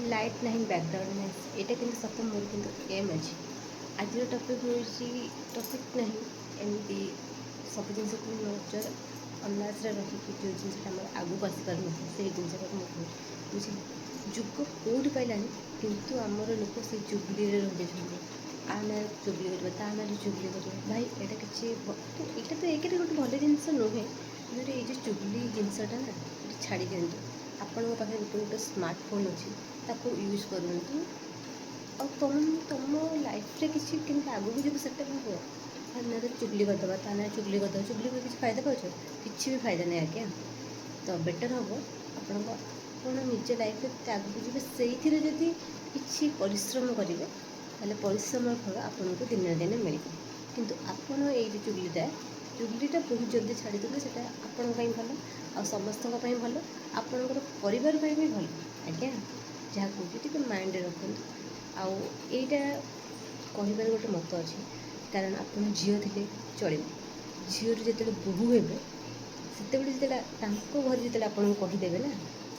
Light ନାହିଁ, background ନାହିଁ। ଏଇଟା କିନ୍ତୁ ସତ, ମୋର କିନ୍ତୁ ଏମ୍ ଅଛି। ଆଜିର ଟପିକ୍ ହେଉଛି, ଟପିକ୍ ନାହିଁ, ଏମିତି ସବୁ ଜିନିଷକୁ ନଜର ଅନ୍ଦାଜରେ ରଖିକି ଯେଉଁ ଜିନିଷଟା ଆମର ଆଗକୁ ଆସିପାରୁନଥିଲା, ସେଇ ଜିନିଷଟାକୁ ମୁଁ କହୁଛି, ବୁଝିଲେ? ଯୁଗ କେଉଁଠି ପାଇଲାଣି, କିନ୍ତୁ ଆମର ଲୋକ ସେଇ ଚୁଗଲିରେ ରହିଯାଇଛନ୍ତି। ଆ ନାଁରେ ଚୁଗଲି କରିବା, ତା ନାଁରେ ଚୁଗଲି କରିବା। ଭାଇ, ଏଇଟା କିଛି, ଏଇଟା ତ ଏକରେ ଗୋଟେ ଭଲ ଜିନିଷ ନୁହେଁ। କିନ୍ତୁ ଏଇ ଯେଉଁ ଚୁଗଲି ଜିନିଷଟା ନା, ଏଇଟା ଛାଡ଼ି ଦିଅନ୍ତୁ। ଆପଣଙ୍କ ପାଖରେ ଗୋଟେ ଗୋଟେ ସ୍ମାର୍ଟଫୋନ୍ ଅଛି, ତାକୁ ୟୁଜ୍ କରନ୍ତୁ ଆଉ ତମ ଲାଇଫ୍ରେ କିଛି କେମିତି ଆଗକୁ ଯିବ, ସେଟା ଭାବ। ତା ନାଁରେ ଚୁଗଲି କରିଦେବା, ତା ନାଁରେ ଚୁଗଲି କରିଦେବା, ଚୁଗଲି କରି କିଛି ଫାଇଦା ପାଉଛ? କିଛି ବି ଫାଇଦା ନାହିଁ ଆଜ୍ଞା। ତ ବେଟର୍ ହେବ ଆପଣଙ୍କ, ଆପଣ ନିଜ ଲାଇଫ୍ରେ କେତେ ଆଗକୁ ଯିବେ, ସେଇଥିରେ ଯଦି କିଛି ପରିଶ୍ରମ କରିବେ, ତାହେଲେ ପରିଶ୍ରମର ଫଳ ଆପଣଙ୍କୁ ଦିନେ ନା ଦିନେ ମିଳିବ। କିନ୍ତୁ ଆପଣ ଏଇ ଯେଉଁ ଚୁଗଲିଟା ବହୁତ ଜଲ୍ଦି ଛାଡ଼ି ଦେବେ, ସେଇଟା ଆପଣଙ୍କ ପାଇଁ ଭଲ ଆଉ ସମସ୍ତଙ୍କ ପାଇଁ ଭଲ, ଆପଣଙ୍କର ପରିବାର ପାଇଁ ବି ଭଲ। ଆଜ୍ଞା, ଯାହା କହୁଛି ଟିକେ ମାଇଣ୍ଡରେ ରଖନ୍ତୁ। ଆଉ ଏଇଟା କହିବାର ଗୋଟେ ମତ ଅଛି, କାରଣ ଆପଣ ଝିଅ ଥିଲେ ଚଳିବ, ଝିଅରୁ ଯେତେବେଳେ ବୋହୂ ହେବେ, ସେତେବେଳେ ଯେତେବେଳେ ତାଙ୍କ ଘରେ ଯେତେବେଳେ ଆପଣଙ୍କୁ କହିଦେବେ ନା,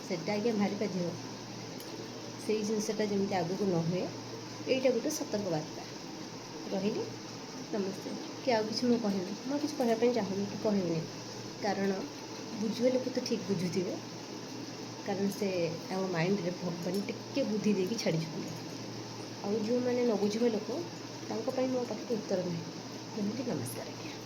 ସେଟା ଆଜ୍ଞା ଭାରି ବାଧିବ। ସେଇ ଜିନିଷଟା ଯେମିତି ଆଗକୁ ନ ହୁଏ, ଏଇଟା ଗୋଟେ ସତର୍କ ବାର୍ତ୍ତା। ରହିଲି, ନମସ୍ତେ। କି ଆଉ କିଛି ମୁଁ କହିବି, ମୁଁ ଆଉ କିଛି କହିବା ପାଇଁ ଚାହୁଁନି କି କହିବିନି, କାରଣ ବୁଝିବା ଲୋକ ତ ଠିକ୍ ବୁଝୁଥିବେ, କାରଣ ସେ ତାଙ୍କ ମାଇଣ୍ଡରେ ଭଗବାନ ଟିକେ ବୁଦ୍ଧି ଦେଇକି ଛାଡ଼ିଛନ୍ତି। ଆଉ ଯେଉଁମାନେ ନ ବୁଝିବା ଲୋକ, ତାଙ୍କ ପାଇଁ ମୋ ପାଖରେ ଉତ୍ତର ନାହିଁ। ରହିଲି, ନମସ୍କାର ଆଜ୍ଞା।